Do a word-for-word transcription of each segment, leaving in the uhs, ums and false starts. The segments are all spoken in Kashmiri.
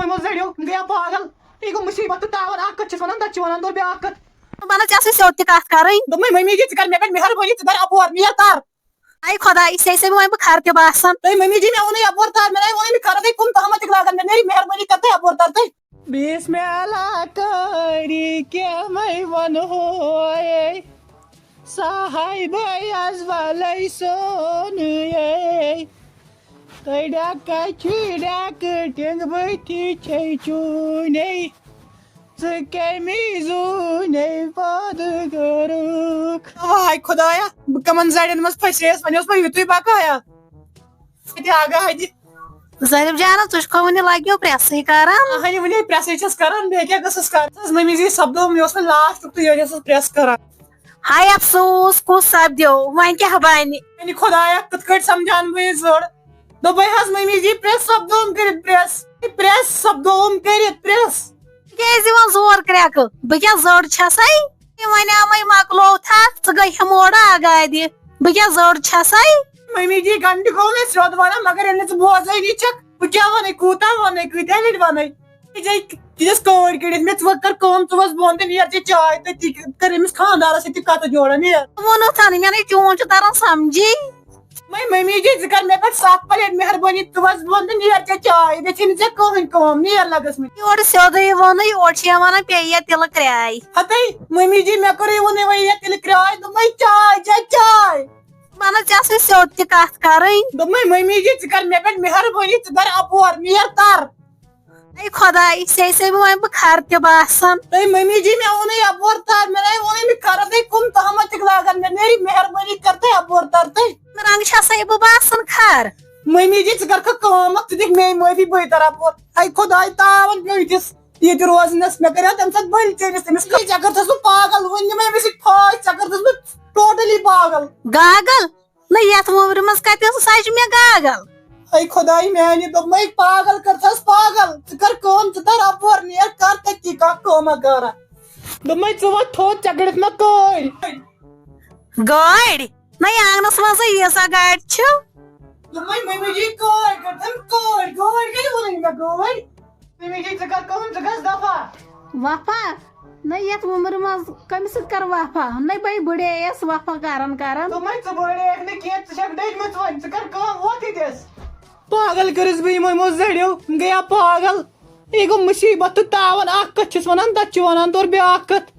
وۄنۍ زٔڑیو گٔیا پاگل۔ یہِ گوٚو مُصیٖبت تہٕ تاوَن۔ اَکھ کَتھ چھِس وَنان، تَتھ چھِ وَنان تورٕ بیٛاکھ کَتھ۔ بَنہٕ ژےٚ سۭتۍ سیوٚد تہِ کَتھ کَرٕنۍ۔ دوٚپمَے، مٔمی جی، ژٕ کَر مےٚ پٮ۪ٹھ مہربٲنی، ژٕ بَر اَپور، نیر تَر۔ اَے خۄداے، ژےٚ سۭتۍ وۄنۍ بہٕ خر تہِ باسان۔ تُہۍ مٔمی جی، مےٚ ووٚنُے اَپور تَر، مےٚ نَے ووٚنُے نہٕ خرٕدٕے کُن تامَتھ تہِ لاگَن، مےٚ نیرِ مہربٲنی کَر تُہۍ اَپور تَر تُہۍ۔ بیٚیِس مےٚ علاقہٕ ٲری کینٛہہ وۄنۍ وَنہوے۔ صاحبے از ولے سونُے، تہٕ ڈکہ چھی ڈکہ ٹینگ بٔتھی چھے چوٗنے، ژٕ کَمہِ زوٗنے پٲدٕ کٔرٕکھ؟ واے خۄدایا، بہٕ کَمَن زَڑٮ۪ن منٛز پھسییَس، وۄنۍ اوس مےٚ یُتُے بقایا۔ اَتہِ آگاہ دِ۔ زینب جانہ، ژٕ چھُکھ وُنہِ لگیو پریسٕے کران؟ اہنہِ، وُنہِ پریسٕے چھَس کران، بیٚیہِ کیٛاہ گٔژھٕس کرٕنۍ؟ ژٕ ٲس مٔمی جی سپدو، مےٚ اوس وۄنۍ لاسٹ تہٕ یہِ ٲسٕس پریس کران۔ ہاے افسوس، کُس سپدیو، وۄنۍ کیٛاہ بنہِ؟ یعنی خۄدایا، کِتھ کٲٹھۍ سمجھان بہٕ یہِ زٔڑ؟ دوٚپمَے حظ مٔمی جی، پریس سپدوم کٔرِتھ، پریس، پریس سپدوم کٔرِتھ، پریس۔ کیٛازِ یِوان زور کرٛٮ۪کہٕ؟ بہٕ کیٛاہ زٔڑ چھَسَے؟ یہِ وَنیٛامَے مۄکلوو تھا، ژٕ گٔے ہٮ۪موڑا آگادِ۔ بہٕ کیٛاہ زٔڑ چھَسَے؟ مٔمی جی گنڈٕ گوٚو مےٚ سیوٚد وَنان، مگر ییٚلہِ نہٕ ژٕ بوزٲنی چھَکھ، بہٕ کیٛاہ وَنَے، کوٗتاہ وَنَے، کۭتیٛاہ لَٹہِ وَنَے؟ ژےٚ دِژ کٲڑۍ کٔڑِتھ مےٚ، ژٕ وۄنۍ کر کٲم، ژٕ وَس بۄن تہٕ نیر ژےٚ چاے تہٕ تی کر أمِس خانٛدارَس سۭتۍ تہِ کَتھٕ جوڑا، نیر۔ ووٚنُتھ ہَن، مےٚ نَے چون چھُ تَران سَمجھی۔ وۄنۍ مٔمی جی، ژٕ کر مےٚ پٮ۪ٹھ ستھ پلیٹ مہربٲنی، ژٕ وَس بۄن تہٕ نیر ژےٚ چاے، مےٚ چھےٚ نہٕ ژےٚ کٕہٕنۍ کٲم، نیر لَگَس مےٚ۔ یورٕ سیوٚدُے ووٚنُے، اورٕ چھِ یِوان وَنان پیٚیہِ یا تِلہٕ کرٛاے۔ ہَتَے مٔمی جی، مےٚ کوٚرُے ووٚنُے وۄنۍ یہِ تِلہٕ کرٛاے، دوٚپمَے چاے، چےٚ چاے۔ بہٕ وَنَس ژےٚ سۭتۍ سیوٚد تہِ کَتھ کَرٕنۍ۔ دوٚپمَے مٔمی جی، ژٕ کر مےٚ پٮ۪ٹھ مہربٲنی، ژٕ بَر اَپور، نیر تَر۔ اے خۄداے، ژےٚ سۭتۍ وۄنۍ بہٕ خر تہِ باسان۔ اے مٔمی جی، مےٚ ووٚنُے یَپور تَر، مےٚ نَے ووٚنُے نہٕ خرٕدٕے کُن تامَتھ تہِ لاگَن، مےٚ نیرِ مہربٲنی کَر تہٕ یَپور تَر تہٕ۔ رنٛگ چھَسَے بہٕ باسان خر۔ مٔمی جی، ژٕ کَر کھا کٲم اَکھ، ژٕ دِکھ میٛٲنۍ معٲفی، بہٕ تَر اَپور۔ اے خۄداے، تاوَن پیوٚو یِتھِس ییٚتہِ روزنَس، مےٚ کَریو تَمہِ ساتہٕ بٔلۍ چٲنِس تٔمِس۔ ژےٚ کٔرتھَس بہٕ پاگل، وۄنۍ نِمَے أمِس سۭتۍ پھٲسۍ، ژےٚ کٔرتھَس بہٕ ٹوٹلی پاگل۔ گاگل؟ نہ، یتھ وُمرِ منٛز کتہِ ٲسٕس سجہِ مےٚ گاگل؟ اے خۄداے میانہِ، دوٚپمَے پاگل کٔرتھَس پاگل۔ ژٕ کر کٲم، ژٕ تر اپور نیر، کر تٔتی کانٛہہ کٲمہ کارا۔ دوٚپمَے ژٕ وۄتھ تھوٚد، ژےٚ کٔڑِتھ مےٚ کٲڑۍ۔ گٲڑۍ؟ نہ، یہِ آنگنس منٛزٕے ییٖژاہ گاڑِ چھِ۔ دوٚپمَے مٔمی جی کٲڑۍ کٔڑتھَم کٲڑۍ، گٲڑۍ کیٛازِ ووٚنُے مےٚ گٲڑۍ؟ مٔمی جی، ژٕ کر کٲم، ژٕ گژھ دفا۔ وفا؟ نہ، یتھ وُمرِ منٛز کٔمِس سۭتۍ کرٕ وفا؟ نہ، بے بٕڑے یس وفا کران کران۔ دوٚپمَے، ژٕ بٕڑے یَکھ نہٕ کینٛہہ، ژٕ چھَکھ ڈٔجمٕژ وۄنۍ، ژٕ کر کٲم، وۄتھ ییٚتٮ۪س۔ پاگل کٔرٕس بہٕ یِمو، یِمو زَڑیو، گٔیا پاگل۔ یہِ گوٚو مُصیٖبت تہٕ تاوَن، اَکھ کَتھ چھِس وَنان، تَتھ چھِ وَنان تورٕ بیٛاکھ کَتھ۔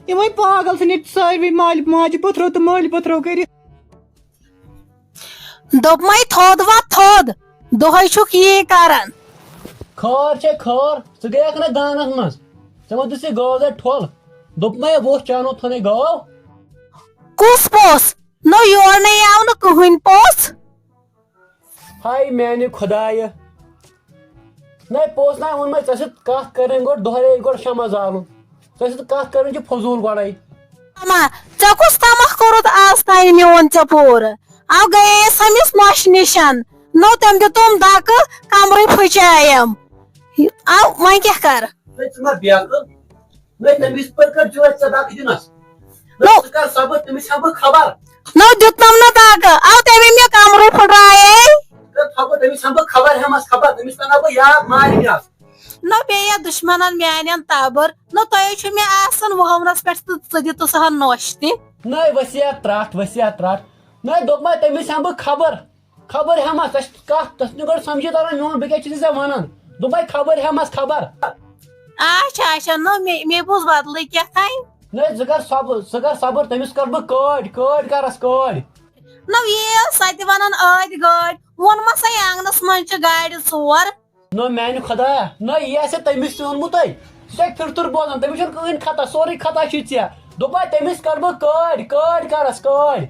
یِمَے پاگل ژھٕنِتھ ساروٕے مالہِ ماجہِ پٔتھرو تہٕ مٲلۍ پٔتھرو کٔرِتھ۔ دوٚپمَے تھوٚد وۄتھ تھوٚد، دۄہَے چھُکھ یی کران۔ خٲر چھے خٲر، ژٕ گٔیَکھ نہ دانَس منٛز، ژےٚ ما دِژٕے گٲو زَن ٹھۄل؟ دوٚپمَے ووٚتھ چانو تھٲنَے گٲو۔ کُس پوٚژھ؟ نو یور نے آو نہٕ کٕہٕنۍ پوٚژھ۔ ہاے میانہِ خۄدایہِ، نَے پوٚز نَے ووٚنمَے، ژےٚ سۭتۍ کَتھ کَرٕنۍ گۄڈٕ دۄہرے گۄڈٕ شمع زالُن۔ ژےٚ سۭتۍ کَتھ کَرٕنۍ چھِ فضوٗل گۄڈَے۔ اما، ژےٚ کُس تمکھ کوٚرُتھ آز تام میون ژےٚ پوٗرٕ؟ آو گٔیَس أمِس نۄشہِ نِشَن، نو تٔمۍ دیُتُم دَکہٕ، کمرٕے پھٕچایم۔ آو، وۄنۍ کیٛاہ کَرٕ؟ ہے، ژٕ ما بیقل؟ نہ، تٔمِس پٔر کر جوڑ ژےٚ دَکہٕ دِنَس۔ نہ، نو۔ ژٕ کر صبر، تٔمِس ہٮ۪مہٕ بہٕ خبر۔ نو، دیُتنَم نہ دَکہٕ، آو تٔمۍ مےٚ کمرٕے پھٕٹرایے۔ ژٕ کر خبر، تٔمِس ہٮ۪مہٕ بہٕ خبر ہٮ۪مَس خبر، تٔمِس وَنہٕ بہٕ یا مارِ مےٚ۔ نو، بیٚیہِ یا دُشمنن میانٮ۪ن تبٕر۔ نو، تۄہے چھُ مےٚ آسان وُہمرس پٮ۪ٹھ تہٕ ژٕ دِتُس ہن نوش تہِ۔ نہ، وصیت ترٛٹھ، وصیت ترٛٹھ۔ نہ، دوٚپمَے تٔمِس ہٮ۪مہٕ بہٕ خبر۔ خبر ہٮ۪مَس، ژےٚ چھِ کَتھ، ژےٚ چھُنہٕ گۄڈٕ سمجھی تران میون، بہٕ کیٛاہ چھُس ژےٚ وَنان؟ دوٚپمَے خبر ہٮ۪مَس خبر۔ اچھا، اچھا، نہ، مےٚ، مےٚ بوٗز بدلٕے کیٛاہ تام۔ نہ، ژٕ کر صبر، ژٕ کر صبر، تٔمِس کر بہٕ کٲڑۍ، کٲڑۍ کرس کٲڑۍ۔ نہ، یہِ ٲس سۄ تہِ وَنان أتھۍ گٲڑۍ، ووٚنمَسَے آنٛگنَس منٛز چھِ گاڑِ ژور۔ نہ میانہِ خۄدایا، نہ یہِ آسہِ تٔمِس تہِ اوٚنمُت تۄہہِ۔ ژٕ چھَکھ پھِرتھُر بوزان، تٔمِس چھُنہٕ کٕہٕنۍ خطا، سورُے خطا چھُے ژےٚ۔ دوٚپمَے تٔمِس کر بہٕ کٲڑۍ، کٲڑۍ کرس کٲڑۍ۔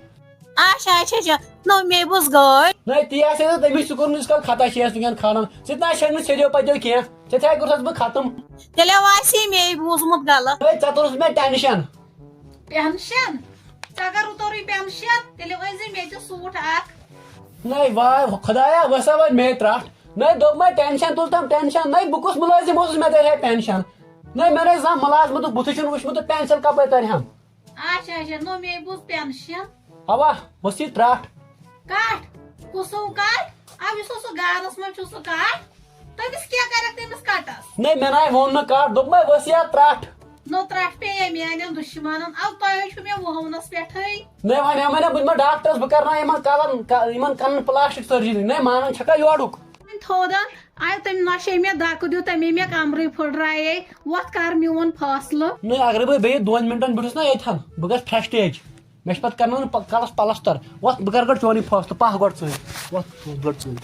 اچھا، اچھا، اچھا۔ نو، مے بوٗز گٲڑۍ۔ نہ، تی آسہِ ہے نہٕ تٔمِس تہِ کوٚرمُت یُس کال خطا چھِ اَسہِ وٕنکٮ۪ن کھالان۔ ژٕ تہِ نہ چھَکھ نہٕ سیٚدیو پَتیو کینٛہہ۔ ژےٚ تہِ ہَے کوٚرتھَس بہٕ ختم۔ تیٚلہِ آسہِ یہِ مے بوٗزمُت غلط۔ ہے، ژےٚ توٚرُتھ مےٚ ٹٮ۪نشَن۔ پٮ۪نشَن؟ ژٕ اگر اُتورٕے پٮ۪نشَن، تیٚلہِ أنۍ زِ مےٚ تہِ سوٗٹ اَکھ۔ نَے واے خۄدایا، وۄنۍ سا وۄنۍ مے ترٛٹھ۔ نَے دوٚپ مےٚ ٹٮ۪نشَن تُل تَم ٹٮ۪نشَن۔ نَے بہٕ کُس مُلٲزِم اوسُس مےٚ تَرِ ہے پٮ۪نشَن؟ نَے مےٚ نَے زانٛہہ مُلازمَتُک بُتھُے چھُنہٕ وٕچھمُت تہٕ پٮ۪نشَن کَپٲرۍ تَرِ ہَم؟ اچھا، اچھا، نو مے بوٗز پٮ۪نشن۔ اوا، بہٕ چھُس یہِ ترٛٹھ۔ کٹھ؟ کُسو کٹھ؟ آ، یُس سُہ گارس منٛز چھُ سُہ کٹھ؟ تٔمِس کیٛاہ کَرَکھ تٔمِس کَٹَس؟ نَے، مےٚ نَے ووٚن نہٕ کَٹھ، دوٚپمَے ؤسۍ یا ترٛٹھ۔ نو ترٛٹھ پیٚیے میٛانٮ۪ن دُشمَنَن، اَو تۄہہِ چھُ مےٚ وُہَونَس پٮ۪ٹھٕے۔ نَے، وۄنۍ آو مےٚ نا، بہٕ دِمہٕ ڈاکٹرَس، بہٕ کَرناو یِمَن کَلَن، ک- یِمَن کَنَن پلاسٹک سٔرجری۔ نَے، مانان چھَکھا یورُک؟ وۄنۍ تھوٚد اَن، آیو تٔمۍ نۄشے مےٚ دَکہٕ دیُت، تَمے مےٚ کَمرٕے پھٕٹرایے۔ وۄتھ کَر میون فٲصلہٕ۔ نَے، اگرے بہٕ بیٚیہِ دۄن مِنٹَن بیوٗٹھُس نا ییٚتھَن، بہٕ گژھٕ فرٛسٹریج۔ مےٚ چھِ پَتہٕ کَرناوُن پ- کَلَس پلستر۔ وۄتھ، بہٕ کَرٕ گۄڈٕ چونُے فٲصلہٕ، پَکھ گۄڈٕ ژٕے۔ وۄتھ، وۄتھ گۄڈٕ ژٕے۔